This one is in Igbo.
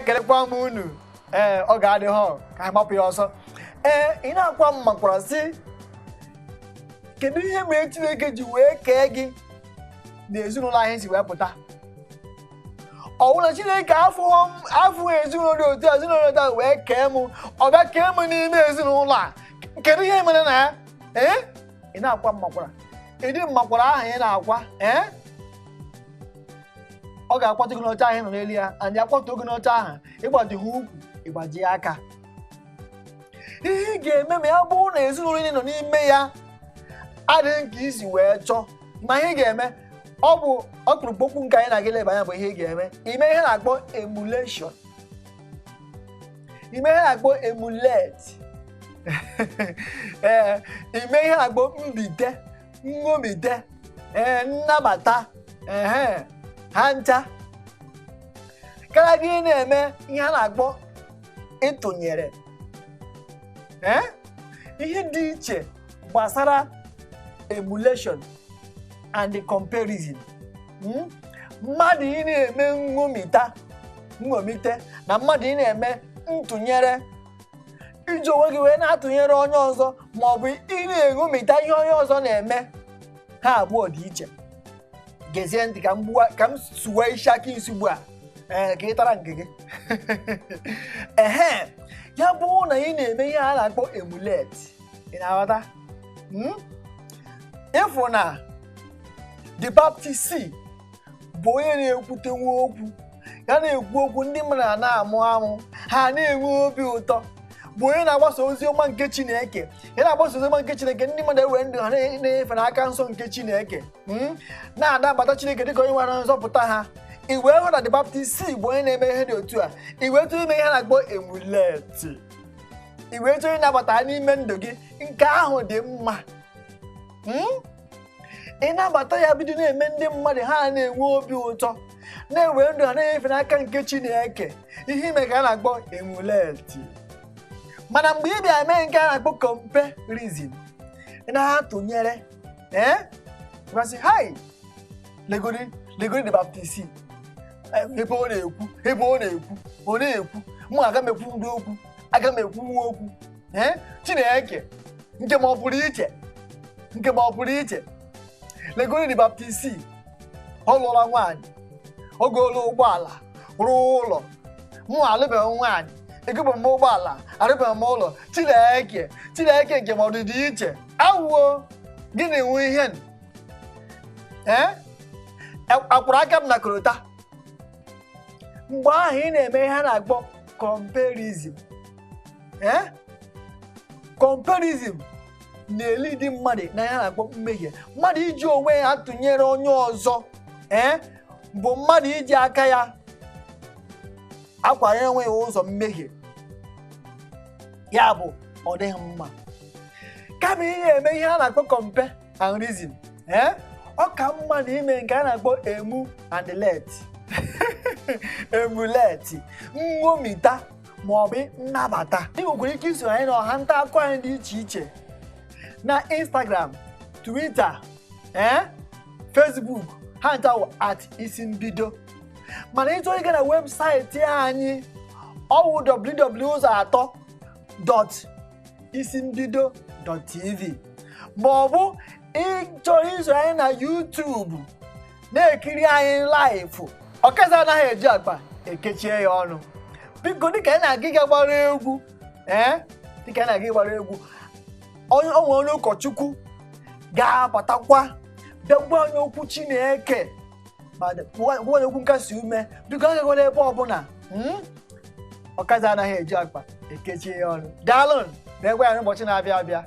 Ekelekwa m unu. Ee, ọ ga-adị họ ka anyị gbapụ ya ọsọ. Ee, ị na-akwa m makwara sị, kedu ihe mere Chineke ji wee kee gị na ezinụlọ anyị si wee pụta? Ọ bụrụ na Chineke afụghị ezinụlọ dị otu a, ezinụlọ dị otu a wee kee m, ọ bịa kee m n'ime ezinụlọ a, kedu ihe mere na ya? Ee, ị na-akwa mmakwara, ịdị mmakwara ahụ ị na-akwa, ee, ọ ga-akwatu gị n'oche ahụ ị nọ n'elu ya. And akwatu gị n'oche ahụ, ịgbaji ha ukwu, ịgbaji aka. Ihe ị ga-eme ma ya bụrụ na ezinụlọ ị nọ n'ime ya adịghị nke isi wee chọọ, ma ihe ị ga-eme, ọ bụ ọkpụrụkpụ okwu nke anyị na-aga eleba anya, bụ ihe ị ga-eme: ime ihe na-akpọ emulation, ime ihe na-akpọ emulate, ee, ime ihe na-akpọ mbite, nṅomite, ee, nnabata, ehe, ha ncha kara gị na-eme ihe a na-akpọ ịtụnyere. Ee, ihe dị iche gbasara emulation and the comparison, mmadụ ị na-eme nṅomita, nṅomite, na mmadụ ị na-eme ntụnyere, iji onwe gị wee na-atụnyere onye ọzọ, ma ọ bụ ị na-eṅomita ihe onye ọzọ na-eme, ha abụọ dị iche. Gezie ntị ka m gbuwa, ka m suwe isi aka isi ugbu a, ee, ka ị tara nke gị. Ehe, ya bụ na ị na-eme ihe a na-akpọ emulate, ị na-aghọta? Ịfụ na the Baptist C bụ onye na-ekwutenwu okwu, ya na-ekwu okwu, ndị mmadụ na-amụ amụ, ha na-enwe obi ụtọ, bụ onye na-agbasa ozi ọma nke Chineke. Ya na-agbasa ozi ọma nke Chineke, ndị mmadụ ewere ndụ ha na-efe n'aka nsọ nke Chineke, na-anabata Chineke dịka onye nwere nzọpụta ha. I wee hụ na the Baptist C bụ onye na-eme ihe dị otu a, i wee tụrụ ime ihe a na-akpọ emulate, i wee chọrọ ịnabata ya n'ime ndụ gị. Nke ahụ dị mma. Ịnabata ya, bido na-eme ndị mmadụ, ha na-enwe obi ụtọ, na-ewere ndụ ha na-efe n'aka nke Chineke. Ihe ime ka a na-akpọ emulate. Mana mgbe ị bịa mee nke a na-akpọ comparison, ị na-atụnyere, ee, gwasị hai, legori, legori the Baptist C, ebe ọ na-ekwu, ebe ọ na-ekwu, ọ na-ekwu, mụ aga m ekwu ndị okwu, aga m ekwu nwa okwu. Ee, Chineke nke ma ọ pụrụ iche, nke ma ọ pụrụ iche. Legori the Baptist C, ọ lụọla nwaanyị, ọ goola ụgbọala, rụọ ụlọ. Mụ alụbeghị nwaanyị, egobeghị m ụgbọala, arụbeghị m ụlọ. Chineke, Chineke nke ma ọ dị iche. Awuo, gịnị nwe ihe n? Ee, akwụrụ aka m na korota. Mgbe ahụ ị na-eme ihe a na-akpọ comparison. Ee, comparison na-elidi mmadụ na ihe a na-akpọ mmehie. Mmadụ iji onwe ya tụnyere onye ọzọ, ee, bụ mmadụ iji aka ya akwanye onwe ya ụzọ mmehie. Ya bụ, ọ dịghị mma. Kama ị na-eme ihe a na-akpọ compare and reason, ee, ọ ka mma na ime nke a na-akpọ emu and let, emulate, nṅomita ma ọ bụ nnabata. Ị nwekwara ike iso anyị n'ọha nta akụkọ anyị dị iche iche na Instagram, Twitter, ee, Facebook, ha ncha wụ @isimbido. Mana ịchọọ ịga na webụsaịtị anyị, ọwụ www.isimbido.tv, ma ọ bụ ịchọrọ iso anyị na YouTube na-ekiri anyị live. Ọkazi anaghị eji akpa ekechie ya ọnụ. Biko, dịka anyị na-aga ịga gbara egwu, ee, dịka anyị na-aga ịgbara egwu, onye onwe onye ụkọchukwu ga-abatakwa bịa gwa onye okwu Chineke, ma gwa onye okwu nkasi ume. Biko, agaghịla ebe ọbụla. Ọkazi anaghị eji akpa ekechie ya ọnụ. Daalụ, na-egwe ya n'ụbọchị na-abịa abịa.